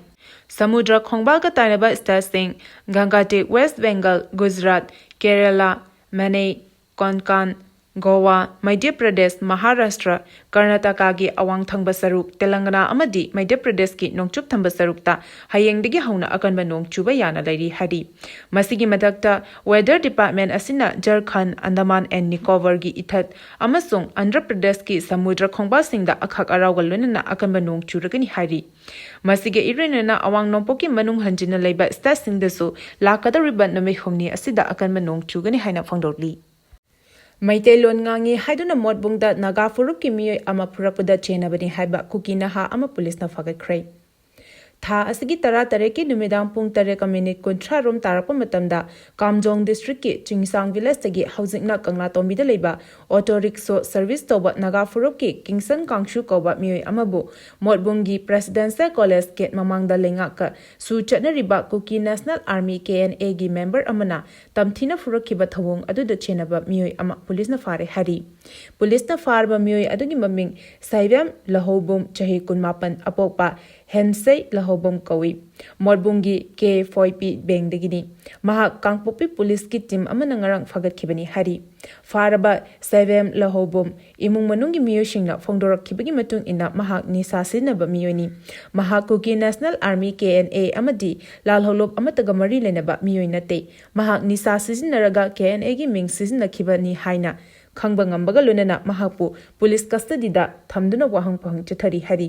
ꯁꯃꯨꯗ꯭ꯔ ꯈꯣꯡꯕꯥꯜꯒ ꯇꯥꯏꯅꯕ ꯁ꯭ꯇꯦꯠꯁꯤꯡ, ꯒꯪꯒꯥꯇꯤꯛ, ꯋꯦꯁ꯭ꯠ ꯕꯦꯡꯒꯜ, ꯒꯨꯖꯔꯥꯠ, ꯀꯦꯔꯦꯂꯥ, ꯃꯅꯦ, ꯀꯣꯟꯀꯥꯟ, ꯒꯣꯋꯥ, ꯃꯙ꯭ꯌ ꯄ꯭ꯔꯗꯦꯁ, ꯃꯍꯥꯔꯥꯁꯇ꯭ꯔ, ꯀꯔꯅꯥꯇꯀꯥꯒꯤ ꯑꯋꯥꯡ ꯊꯪꯕ ꯁꯔꯨꯛ, ꯇꯦꯂꯪꯒꯅꯥ ꯑꯃꯗꯤ ꯃꯙ꯭ꯌ ꯄ꯭ꯔꯗꯦꯁꯀꯤ ꯅꯣꯡꯆꯨꯞ ꯊꯪꯕ ꯁꯔꯨꯛꯇ ꯍꯌꯦꯡꯗꯒꯤ ꯍꯧꯅ ꯑꯀꯟꯕ ꯅꯣꯡ ꯆꯨꯕ ꯌꯥꯅ ꯂꯩꯔꯤ ꯍꯥꯏꯔꯤ꯫ ꯃꯁꯤꯒꯤ ꯃꯊꯛꯇ, ꯋꯦꯗꯔ ꯗꯤꯄꯥꯔꯠꯃꯦꯟ ꯑꯁꯤꯅ ꯖꯔꯈꯟ, ꯑꯟꯗꯃꯥꯟ ꯑꯦꯟ ꯅꯤꯀꯣꯕꯔꯒꯤ ꯏꯊꯠ ꯑꯃꯁꯨꯡ ꯑꯟꯙ꯭ꯔ ꯄ꯭ꯔꯗꯦꯁꯀꯤ ꯁꯃꯨꯗ꯭ꯔ ꯈꯣꯡꯕꯥꯜꯁꯤꯡꯗ ꯑꯈꯥꯛ ꯑꯔꯥꯎꯒ ꯂꯣꯏꯅꯅ ꯑꯀꯟꯕ ꯅꯣꯡ ꯆꯨꯔꯒꯅꯤ ꯍꯥꯏꯔꯤ꯫ ꯃꯁꯤꯒ ꯏꯔꯣꯏꯅꯅ ꯑꯋꯥꯡ ꯅꯣꯡꯄꯣꯛꯀꯤ ꯃꯅꯨꯡ ꯍꯟꯖꯤꯟꯅ ꯂꯩꯕ ꯁ꯭ꯇꯦꯠꯁꯤꯡꯗꯁꯨ ꯂꯥꯛꯀꯗꯧꯔꯤꯕ ꯅꯨꯃꯤꯠ ꯍꯨꯝꯅꯤ ꯑꯁꯤꯗ ꯑꯀꯟꯕ ꯅꯣꯡ ꯆꯨꯒꯅꯤ ꯍꯥꯏꯅ ꯐꯣꯡꯗꯣꯛꯂꯤ꯫ ꯃꯩꯇꯩꯂꯣꯟ ꯉꯥꯡꯉꯤ ꯍꯥꯏꯗꯨꯅ ꯃꯣꯠꯕꯨꯡꯗ ꯅꯥꯒꯥ ꯐꯨꯔꯨꯞꯀꯤ ꯃꯤꯑꯣꯏ ꯑꯃ ꯐꯨꯔꯛꯄꯗ ꯆꯦꯟꯅꯕꯅꯤ ꯍꯥꯏꯕ ꯀꯨꯀꯤ ꯅꯍꯥ ꯑꯃ ꯄꯨꯂꯤꯁꯅ ꯐꯥꯒꯠꯈ꯭ꯔꯦ꯫ ꯊꯥ ꯑꯁꯤꯒꯤ ꯇꯔꯥꯇꯔꯦꯠꯀꯤ ꯅꯨꯃꯤꯗꯥꯡ ꯄꯨꯡ ꯇꯔꯦꯠꯀ ꯃꯤꯅꯤꯠ ꯀꯨꯟꯊ꯭ꯔꯥ ꯔꯣꯝ ꯇꯥꯔꯛꯄ ꯃꯇꯝꯗ ꯀꯥꯝꯖꯣꯡ ꯗꯤꯁꯇ꯭ꯔꯤꯛꯀꯤ ꯆꯤꯡꯁꯥꯡ ꯚꯤꯂꯦꯖꯇꯒꯤ ꯍꯧꯖꯤꯛꯅ ꯀꯪꯂꯥꯇꯣꯡꯕꯤꯗ ꯂꯩꯕ ꯑꯣꯇꯣ ꯔꯤꯛꯁꯣ ꯁꯔꯚꯤꯁ ꯇꯧꯕ ꯅꯥꯒꯥ ꯐꯨꯔꯨꯞꯀꯤ ꯀꯤꯡꯁꯟ ꯀꯥꯡꯁꯨ ꯀꯧꯕ ꯃꯤꯑꯣꯏ ꯑꯃꯕꯨ ꯃꯣꯠꯕꯨꯡꯒꯤ ꯄ꯭ꯔꯦꯁꯤꯗꯦꯟꯁꯤꯌꯦꯜ ꯀꯣꯂꯦꯖ ꯒꯦꯠ ꯃꯃꯥꯡꯗ ꯂꯩꯉꯥꯛꯀ ꯁꯨ ꯆꯠꯅꯔꯤꯕ ꯀꯨꯀꯤ ꯅꯦꯁꯅꯦꯜ ꯑꯥꯔꯃꯤ, ꯀꯦ ꯑꯦꯟ ꯑꯦꯒꯤ ꯃꯦꯝꯕꯔ ꯑꯃꯅ ꯇꯝꯊꯤꯅ ꯐꯨꯔꯛꯈꯤꯕ ꯊꯧꯑꯣꯡ ꯑꯗꯨꯗ ꯆꯦꯟꯅꯕ ꯃꯤꯑꯣꯏ ꯑꯃ ꯄꯨꯂꯤꯁꯅ ꯐꯥꯔꯦ ꯍꯥꯏꯔꯤ꯫ ꯄꯨꯂꯤꯁꯅ ꯐꯥꯔꯕ ꯃꯤꯑꯣꯏ ꯑꯗꯨꯒꯤ ꯃꯃꯤꯡ ꯁꯥꯏꯕꯦꯝ ꯂꯍꯧꯕꯨꯝ, ꯆꯍꯤ ꯀꯨꯟꯃꯥꯄꯟ, ꯑꯄꯣꯛꯄ ꯍꯦꯟꯁꯩ ꯂꯍꯧꯕꯨꯝ ꯀꯧꯏ꯫ ꯃꯣꯠꯕꯨꯡꯒꯤ ꯀꯦ ꯐꯣꯏꯄꯤ ꯕꯦꯡꯗꯒꯤꯅꯤ꯫ ꯃꯍꯥꯛ ꯀꯥꯡꯄꯣꯛꯄꯤ ꯄꯨꯂꯤꯁꯀꯤ ꯇꯤꯝ ꯑꯃꯅ ꯉꯔꯥꯡ ꯐꯥꯒꯠꯈꯤꯕꯅꯤ ꯍꯥꯏꯔꯤ꯫ ꯐꯥꯔꯕ ꯁꯥꯏꯕꯦꯝ ꯂꯍꯧꯕꯨꯝ ꯏꯃꯨꯡ ꯃꯅꯨꯡꯒꯤ ꯃꯤꯑꯣꯏꯁꯤꯡꯅ ꯐꯣꯡꯗꯣꯔꯛꯈꯤꯕꯒꯤ ꯃꯇꯨꯡ ꯏꯟꯅ ꯃꯍꯥꯛ ꯅꯤꯁꯥ ꯁꯤꯖꯤꯟꯅꯕ ꯃꯤꯑꯣꯏꯅꯤ꯫ ꯃꯍꯥꯛ Kuki national army, K N A, ꯑꯃꯗꯤ ꯂꯥꯜꯍꯧꯂꯨꯞ ꯑꯃꯠꯇꯒ ꯃꯔꯤ ꯂꯩꯅꯕ ꯃꯤꯑꯣꯏ ꯅꯠꯇꯦ꯫ ꯃꯍꯥꯛ ꯅꯤꯁꯥ ꯁꯤꯖꯤꯟꯅꯔꯒ ꯀꯦ ꯑꯦꯟ ꯑꯦꯒꯤ ꯃꯤꯡ ꯁꯤꯖꯤꯟꯅꯈꯤꯕꯅꯤ ꯍꯥꯏꯅ ꯈꯪꯕ ꯉꯝꯕꯒ ꯂꯣꯏꯅꯅ ꯃꯍꯥꯛꯄꯨ ꯄꯨꯂꯤꯁ ꯀꯁꯇꯗꯤꯗ ꯊꯝꯗꯨꯅ ꯋꯥꯍꯪ ꯄꯥꯎꯍꯪ ꯆꯠꯊꯔꯤ ꯍꯥꯏꯔꯤ꯫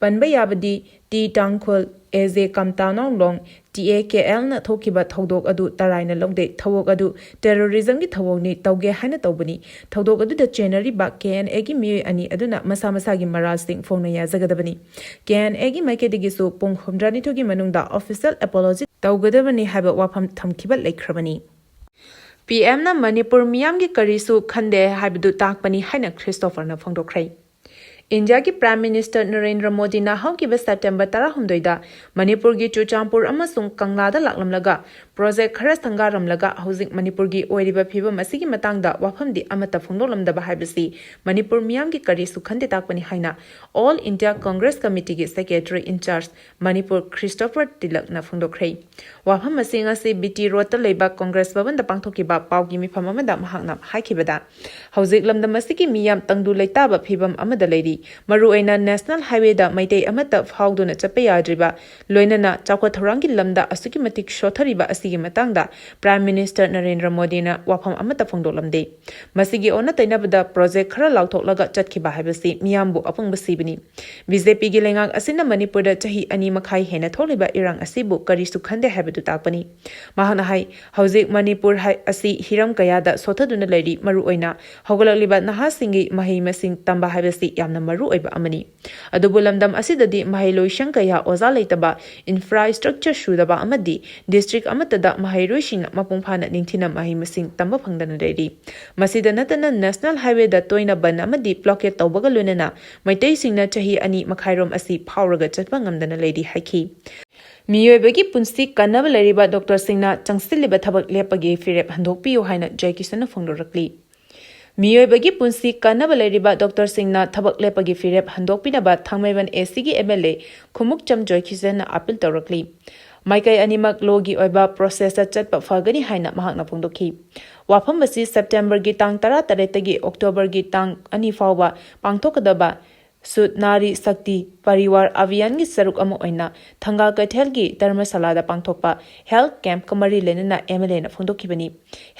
ꯄꯟꯕ ꯌꯥꯕꯗꯤ T Tangkhul, A J Kamtanonglong, T A K ꯑꯦꯜꯅ ꯊꯣꯛꯈꯤꯕ ꯊꯧꯗꯣꯛ ꯑꯗꯨ ꯇꯔꯥꯏꯅ ꯂꯧꯗꯦ, ꯊꯧꯑꯣꯛ ꯑꯗꯨ ꯇꯦꯔꯣꯔꯤꯖꯝꯒꯤ ꯊꯧꯑꯣꯛꯅꯤ, ꯇꯧꯒꯦ ꯍꯥꯏꯅ ꯇꯧꯕꯅꯤ꯫ ꯊꯧꯗꯣꯛ ꯑꯗꯨꯗ ꯆꯦꯟꯅꯔꯤꯕ ꯀꯦ ꯑꯦꯟ ꯑꯦꯒꯤ ꯃꯤꯑꯣꯏ ꯑꯅꯤ ꯑꯗꯨꯅ ꯃꯁꯥ ꯃꯁꯥꯒꯤ ꯃꯔꯥꯜꯁꯤꯡ ꯐꯣꯡꯅ ꯌꯥꯖꯒꯗꯕꯅꯤ꯫ ꯀꯦ ꯑꯦꯟ ꯑꯦꯒꯤ ꯃꯥꯏꯀꯩꯗꯒꯤꯁꯨ ꯄꯨꯡ ꯍꯨꯝꯗ꯭ꯔꯥꯅꯤꯊꯣꯏꯒꯤ ꯃꯅꯨꯡꯗ official apology ꯇꯧꯒꯗꯕꯅꯤ ꯍꯥꯏꯕ ꯋꯥꯐꯝ ꯊꯝꯈꯤꯕ ꯂꯩꯈ꯭ꯔꯕꯅꯤ꯫ ꯄꯤ ꯑꯦꯝꯅ ꯃꯅꯤꯄꯨꯔ ꯃꯤꯌꯥꯝꯒꯤ ꯀꯔꯤꯁꯨ ꯈꯟꯗꯦ ꯍꯥꯏꯕꯗꯨ ꯇꯥꯛꯄꯅꯤ ꯍꯥꯏꯅ ꯈ꯭ꯔꯤꯁꯇꯣꯐꯔꯅ ꯐꯣꯡꯗꯣꯛꯈ꯭ꯔꯦ꯫ ꯏꯟꯗꯤꯌꯥꯒꯤ ꯄ꯭ꯔꯥꯏꯝ ꯃꯤꯅꯤꯁꯇꯔ ꯅꯔꯦꯟꯗ꯭ꯔ ꯃꯣꯗꯤꯅ ꯍꯧꯈꯤꯕ ꯁꯦꯞꯇꯦꯝꯕꯔ ꯇꯔꯥꯍꯨꯝꯗꯣꯏꯗ ꯃꯅꯤꯄꯨꯔꯒꯤ ꯆꯨꯔꯆꯥꯟꯄꯨꯔ ꯑꯃꯁꯨꯡ ꯀꯪꯂꯥꯗ ꯂꯥꯛꯂꯝꯂꯒ ꯄ꯭ꯔꯣꯖꯦꯛ ꯈꯔ ꯁꯪꯒꯥꯔꯝꯂꯒ ꯍꯧꯖꯤꯛ ꯃꯅꯤꯄꯨꯔꯒꯤ ꯑꯣꯏꯔꯤꯕ ꯐꯤꯕꯝ ꯑꯁꯤꯒꯤ ꯃꯇꯥꯡꯗ ꯋꯥꯐꯝꯗꯤ ꯑꯃꯠꯇ ꯐꯣꯡꯗꯣꯛꯂꯝꯗꯕ ꯍꯥꯏꯕꯁꯤ ꯃꯅꯤꯄꯨꯔ ꯃꯤꯌꯥꯝꯒꯤ ꯀꯔꯤꯁꯨ ꯈꯟꯗꯦ ꯇꯥꯛꯄꯅꯤ ꯍꯥꯏꯅ All India Congress Committeeꯒꯤ secretary in charge Manipur Christopher ꯇꯤꯂꯛꯅ ꯐꯣꯡꯗꯣꯛꯈ꯭ꯔꯦ꯫ ꯋꯥꯐꯝ ꯑꯁꯤ ꯉꯁꯤ ꯕꯤ ꯇꯤ ꯔꯣꯗꯇ ꯂꯩꯕ ꯀꯣꯡꯒ꯭ꯔꯦꯁ ꯚꯕꯟꯗ ꯄꯥꯡꯊꯣꯛꯈꯤꯕ ꯄꯥꯎꯒꯤ ꯃꯤꯐꯝ ꯑꯃꯗ ꯃꯍꯥꯛꯅ ꯍꯥꯏꯈꯤꯕꯗ, ꯍꯧꯖꯤꯛ ꯂꯝꯗꯝ ꯑꯁꯤꯒꯤ ꯃꯤꯌꯥꯝ ꯇꯪꯗꯨ ꯂꯩꯇꯥꯕ ꯐꯤꯕꯝ ꯑꯃꯗ ꯂꯩꯔꯤ꯫ ꯃꯔꯨꯑꯣꯏꯅ ꯅꯦꯁꯅꯦꯜ ꯍꯥꯏꯋꯦꯗ ꯃꯩꯇꯩ ꯑꯃꯠꯇ ꯐꯥꯎꯗꯨꯅ ꯆꯠꯄ ꯌꯥꯗ꯭ꯔꯤꯕ, ꯂꯣꯏꯅꯅ ꯆꯥꯎꯈꯠ ꯊꯧꯔꯥꯡꯒꯤ ꯂꯝꯗ ꯑꯁꯨꯛꯀꯤ ꯃꯇꯤꯛ ꯁꯣꯊꯔꯤꯕ ꯑꯁꯤꯒꯤ ꯃꯇꯥꯡꯗ ꯄ꯭ꯔꯥꯏꯝ ꯃꯤꯅꯤꯁꯇꯔ ꯅꯔꯦꯟꯗ꯭ꯔ ꯃꯣꯗꯤꯅ ꯋꯥꯐꯝ ꯑꯃꯠꯇ ꯐꯣꯡꯗꯣꯛꯂꯝꯗꯦ꯫ ꯃꯁꯤꯒꯤ ꯑꯣꯟꯅ ꯇꯩꯅꯕꯗ ꯄ꯭ꯔꯣꯖꯦꯛ ꯈꯔ ꯂꯥꯎꯊꯣꯛꯂꯒ ꯆꯠꯈꯤꯕ ꯍꯥꯏꯕꯁꯤ ꯃꯤꯌꯥꯝꯕꯨ ꯑꯄꯪꯕ ꯁꯤꯕꯅꯤ꯫ ꯕꯤ ꯖꯦ ꯄꯤꯒꯤ ꯂꯩꯉꯥꯛ ꯑꯁꯤꯅ ꯃꯅꯤꯄꯨꯔꯗ ꯆꯍꯤ ꯑꯅꯤ ꯃꯈꯥꯏ ꯍꯦꯟꯅ ꯊꯣꯛꯂꯤꯕ ꯏꯔꯥꯡ ꯑꯁꯤꯕꯨ ꯀꯔꯤꯁꯨ ꯈꯟꯗꯦ ꯍꯥꯏꯕꯗꯨ ꯇꯥꯛꯄꯅꯤ꯫ ꯃꯍꯥꯛꯅ ꯍꯥꯏ, ꯍꯧꯖꯤꯛ ꯃꯅꯤꯄꯨꯔ ꯍꯥꯏ-, ꯑꯁꯤ ꯍꯤꯔꯝ ꯀꯌꯥꯗ ꯁꯣꯊꯗꯨꯅ ꯂꯩꯔꯤ, ꯃꯔꯨꯑꯣꯏꯅ ꯍꯧꯒꯠꯂꯛꯂꯤꯕ ꯅꯍꯥꯁꯤꯡꯒꯤ ꯃꯍꯩ ꯃꯁꯤꯡ ꯇꯝꯕ ꯍꯥꯏꯕꯁꯤ ꯌꯥꯝꯅ ꯃꯔꯨ ꯑꯣꯏꯕ ꯑꯃꯅꯤ꯫ ꯑꯗꯨꯕꯨ ꯂꯝꯗꯝ ꯑꯁꯤꯗꯗꯤ ꯃꯍꯩꯂꯣꯏꯁꯪ ꯀꯌꯥ ꯑꯣꯖꯥ ꯂꯩꯇꯕ, infrastructure ꯁꯨꯗꯕ ꯑꯃꯗꯤ district ꯑꯃꯠꯇꯗ ꯃꯍꯩꯔꯣꯏꯁꯤꯡꯅ ꯃꯄꯨꯡ ꯐꯥꯅ ꯅꯤꯡꯊꯤꯅ ꯃꯍꯩ ꯃꯁꯤꯡ ꯇꯝꯕ ꯐꯪꯗꯅ ꯂꯩꯔꯤ꯫ ꯃꯁꯤꯗ ꯅꯠꯇꯅ ꯅꯦꯁꯅꯦꯜ ꯍꯥꯏꯋꯦꯗ ꯇꯣꯏꯅ ꯕꯟ ꯑꯃꯗꯤ blockade ꯇꯧꯕꯒ ꯂꯣꯏꯅꯅ ꯃꯩꯇꯩꯁꯤꯡꯅ ꯆꯍꯤ ꯑꯅꯤ ꯃꯈꯥꯏꯔꯣꯝ ꯑꯁꯤ ꯐꯥꯎꯔꯒ ꯆꯠꯄ ꯉꯝꯗꯅ ꯂꯩꯔꯤ ꯍꯥꯏꯈꯤ꯫ ꯃꯤꯑꯣꯏꯕꯒꯤ ꯄꯨꯟꯁꯤ ꯀꯟꯅꯕ ꯂꯩꯔꯤꯕ ꯗꯣꯛꯇꯔꯁꯤꯡꯅ ꯆꯪꯁꯤꯜꯂꯤꯕ ꯊꯕꯛ ꯂꯦꯞꯄꯒꯤ ꯐꯤꯔꯦꯞ ꯍꯟꯗꯣꯛꯄꯤꯌꯨ ꯍꯥꯏꯅ ꯖꯣꯏꯀꯤꯁꯟꯅ ꯐꯣꯡꯗꯣꯔꯛꯂꯤ꯫ ꯃꯤꯑꯣꯏꯕꯒꯤ ꯄꯨꯟꯁꯤ ꯀꯟꯅꯕ ꯂꯩꯔꯤꯕ ꯗꯣꯛꯇꯔꯁꯤꯡꯅ ꯊꯕꯛ ꯂꯦꯞꯄꯒꯤ ꯐꯤꯔꯦꯞ ꯍꯟꯗꯣꯛꯄꯤꯅꯕ ꯊꯥꯡꯃꯩꯕꯟ ꯑꯦ ꯁꯤꯒꯤ ꯑꯦꯝ ꯑꯦꯜ ꯑꯦ ꯈꯨꯃꯨꯛꯆꯝ ꯖꯣꯏꯀꯤꯁꯟꯅ ꯑꯥꯄꯤꯜ ꯇꯧꯔꯛꯂꯤ꯫ ꯃꯥꯏꯀꯩ ꯑꯅꯤꯃꯛ ꯂꯣꯒꯤ ꯑꯣꯏꯕ ꯄ꯭ꯔꯣꯁꯦꯁꯇ ꯆꯠꯄ ꯐꯒꯅꯤ ꯍꯥꯏꯅ ꯃꯍꯥꯛꯅ ꯐꯣꯡꯗꯣꯛꯈꯤ꯫ ꯋꯥꯐꯝ ꯑꯁꯤ ꯁꯦꯞꯇꯦꯝꯕꯔꯒꯤ ꯇꯥꯡ ꯇꯔꯥꯇꯔꯦꯠꯇꯒꯤ ꯑꯣꯛꯇꯣꯕꯔꯒꯤ ꯇꯥꯡ ꯑꯅꯤ ꯐꯥꯎꯕ ꯄꯥꯡꯊꯣꯛꯀꯗꯕ ꯁꯨꯠ ꯅꯥꯔꯤ ꯁꯛꯇꯤ ꯄꯔꯤꯋꯥꯔ ꯑꯚꯤꯌꯥꯟꯒꯤ ꯁꯔꯨꯛ ꯑꯃ ꯑꯣꯏꯅ ꯊꯪꯒꯥꯜ ꯀꯩꯊꯦꯜꯒꯤ ꯙꯔꯃꯁꯥꯂꯥꯗ ꯄꯥꯡꯊꯣꯛꯄ ꯍꯦꯜꯊ ꯀꯦꯝꯞꯀ ꯃꯔꯤ ꯂꯩꯅꯅ ꯑꯦꯝ ꯑꯦꯜ ꯑꯦꯅ ꯐꯣꯡꯗꯣꯛꯈꯤꯕꯅꯤ꯫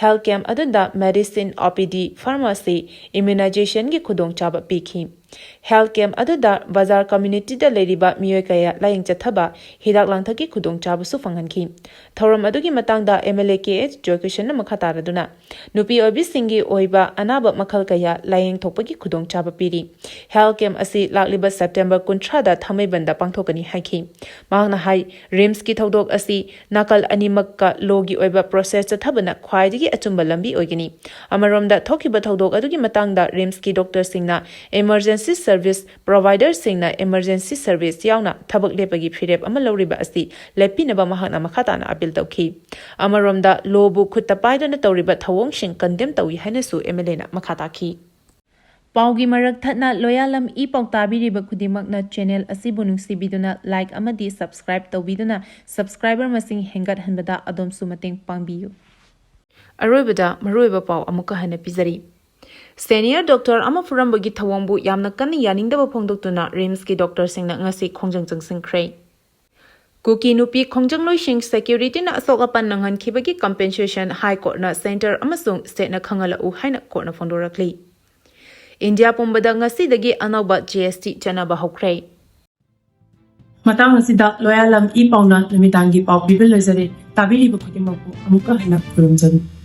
ꯍꯦꯜꯊ ꯀꯦꯝꯞ ꯑꯗꯨꯗ ꯃꯦꯗꯤꯁꯤꯟ, ꯑꯣ ꯄꯤ ꯗꯤ, ꯐꯥꯔꯃꯥꯁꯤ, ꯏꯝꯌꯨꯅꯥꯏꯖꯦꯁꯟꯒꯤ ꯈꯨꯗꯣꯡꯆꯥꯕ ꯄꯤꯈꯤ꯫ ꯍꯦꯜꯊ ꯀꯦꯝꯞ ꯑꯗꯨꯗ ꯕꯖꯥꯔ ꯀꯝꯃ꯭ꯌꯨꯅꯤꯇꯤꯗ ꯂꯩꯔꯤꯕ ꯃꯤꯑꯣꯏ ꯀꯌꯥ ꯂꯥꯌꯦꯡ ꯆꯠꯊꯕ, ꯍꯤꯗꯥꯛ ꯂꯥꯡꯊꯛꯀꯤ ꯈꯨꯗꯣꯡꯆꯥꯕꯁꯨ ꯐꯪꯍꯟꯈꯤ꯫ ꯊꯧꯔꯝ ꯑꯗꯨꯒꯤ ꯃꯇꯥꯡꯗ M L A K H ꯖꯣꯏꯀꯤꯁꯟꯅ ꯃꯈꯥ ꯇꯥꯔꯗꯨꯅ, ꯅꯨꯄꯤ ꯑꯣꯏꯕꯤꯁꯤꯡꯒꯤ ꯑꯣꯏꯕ ꯑꯅꯥꯕ ꯃꯈꯜ ꯀꯌꯥ ꯂꯥꯌꯦꯡ ꯊꯣꯛꯄꯒꯤ ꯈꯨꯗꯣꯡꯆꯥꯕ ꯄꯤꯔꯤ꯫ ꯍꯦꯜꯊ ꯀꯦꯝꯞ ꯑꯁꯤ ꯂꯥꯛꯂꯤꯕ ꯁꯦꯞꯇꯦꯝꯕꯔ ꯀꯨꯟꯊ꯭ꯔꯥꯗ ꯊꯥꯡꯃꯩꯕꯟꯗ ꯄꯥꯡꯊꯣꯛꯀꯅꯤ ꯍꯥꯏꯈꯤ꯫ ꯃꯍꯥꯛꯅ ꯍꯥꯏ, ꯔꯤꯝꯁꯀꯤ ꯊꯧꯗꯣꯛ ꯑꯁꯤ ꯅꯥꯀꯜ ꯑꯅꯤꯃꯛꯀ ꯂꯣꯒꯤ ꯑꯣꯏꯕ ꯄ꯭ꯔꯣꯁꯦꯁ ꯆꯠꯊꯕꯅ ꯈ꯭ꯋꯥꯏꯗꯒꯤ ꯑꯆꯨꯝꯕ ꯂꯝꯕꯤ ꯑꯣꯏꯒꯅꯤ꯫ ꯑꯃꯔꯣꯝꯗ, ꯊꯣꯛꯈꯤꯕ ꯊꯧꯗꯣꯛ ꯑꯗꯨꯒꯤ ꯃꯇꯥꯡꯗ ꯔꯤꯝꯁꯀꯤ ꯗꯣꯛꯇꯔꯁꯤꯡꯅ ꯏꯃꯔꯖꯦꯟꯁꯤ ꯁꯔꯚꯤꯁ ꯄ꯭ꯔꯣꯚꯥꯏꯗꯔꯁꯤꯡꯅ ꯏꯃꯔꯖꯦꯟꯁꯤ ꯁꯔꯚꯤꯁ ꯌꯥꯎꯅ ꯊꯕꯛ ꯂꯦꯞꯄꯒꯤ ꯐꯤꯔꯦꯞ ꯑꯃ ꯂꯧꯔꯤꯕ ꯑꯁꯤ ꯂꯦꯞꯄꯤꯅꯕ ꯃꯍꯥꯛꯅ ꯃꯈꯥ ꯇꯥꯅ ꯑꯄꯤꯜ ꯇꯧꯈꯤ꯫ ꯑꯃꯔꯣꯝꯗ, ꯂꯣꯕꯨ ꯈꯨꯠꯇ ꯄꯥꯏꯗꯨꯅ ꯇꯧꯔꯤꯕ ꯊꯧꯑꯣꯡꯁꯤꯡ ꯀꯟꯗꯦꯝ ꯇꯧꯏ ꯍꯥꯏꯅꯁꯨ ꯑꯦꯝ ꯑꯦꯜ ꯑꯦꯅ ꯃꯈꯥ ꯇꯥꯈꯤ꯫ ꯄꯥꯎꯒꯤ ꯃꯔꯛ ꯊꯠꯅ ꯂꯣꯌꯥꯂꯝ ꯏ ꯄꯥꯎ ꯇꯥꯕꯤꯔꯤꯕ ꯈꯨꯗꯤꯡꯃꯛꯅ ꯆꯦꯅꯦꯜ ꯑꯁꯤꯕꯨ ꯅꯨꯡꯁꯤꯕꯤꯗꯨꯅ ꯂꯥꯏꯛ ꯑꯃꯗꯤ ꯁꯕꯁꯀ꯭ꯔꯥꯏꯕ ꯇꯧꯕꯤꯗꯨꯅ ꯁꯕꯁꯀ꯭ꯔꯥꯏꯕꯔ ꯃꯁꯤꯡ ꯍꯦꯟꯒꯠꯍꯟꯕꯗ ꯑꯗꯣꯝꯁꯨ ꯃꯇꯦꯡ ꯄꯥꯡꯕꯤꯌꯨ꯫ ꯑꯔꯣꯏꯕꯗ ꯃꯔꯨꯑꯣꯏꯕ ꯄꯥꯎ ꯑꯃꯨꯛꯀ ꯍꯟꯅ ꯄꯤꯖꯔꯤ꯫ ꯁꯦꯅꯤꯌꯔ ꯗꯣꯛꯇꯔ ꯑꯃ ꯐꯨꯔꯝꯕꯒꯤ ꯊꯧꯑꯣꯡꯕꯨ ꯌꯥꯝꯅ ꯀꯟꯅ ꯌꯥꯅꯤꯡꯗꯕ ꯐꯣꯡꯗꯣꯛꯇꯨꯅ ꯔꯤꯝꯁꯀꯤ ꯗꯣꯛꯇꯔꯁꯤꯡꯅ ꯉꯁꯤ ꯈꯣꯡꯖꯪ ꯆꯪꯁꯤꯟꯈ꯭ꯔꯦ꯫ ꯀꯨꯀꯤ ꯅꯨꯄꯤ ꯈꯣꯡꯖꯪꯂꯣꯏꯁꯤꯡ ꯁꯦꯀ꯭ꯌꯨꯔꯤꯇꯤꯅ ꯑꯁꯣꯛ ꯑꯄꯟ ꯅꯪꯍꯟꯈꯤꯕꯒꯤ ꯀꯝꯄꯦꯟꯁꯦꯁꯟ ꯍꯥꯏ ꯀꯣꯔꯠꯅ ꯁꯦꯟꯇꯔ ꯑꯃꯁꯨꯡ ꯁ꯭ꯇꯦꯠꯅ ꯈꯪꯍꯜꯂꯛꯎ ꯍꯥꯏꯅ ꯀꯣꯔꯠꯅ ꯐꯣꯡꯗꯣꯔꯛꯂꯤ꯫ ꯏꯟꯗꯤꯌꯥ ꯄꯨꯝꯕꯗ ꯉꯁꯤꯗꯒꯤ ꯑꯅꯧꯕ ꯖꯤ ꯑꯦꯁ ꯇꯤ ꯆꯠꯅꯕ ꯍꯧꯈ꯭ꯔꯦ꯫ ꯃꯇꯥꯡ ꯑꯁꯤꯗ ꯂꯣꯌꯥꯂꯝ ꯏ ꯄꯥꯎꯅ ꯅꯨꯃꯤꯗꯥꯡꯒꯤ ꯄꯥꯎ ꯄꯤꯕ ꯂꯣꯏꯖꯔꯦ꯫ ꯇꯥꯕꯤꯔꯤꯕ ꯈꯨꯗꯤꯡꯃꯛꯄꯨ ꯑꯃꯨꯛꯀ ꯍꯟꯅ ꯈꯨꯔꯨꯝꯖꯔꯤ꯫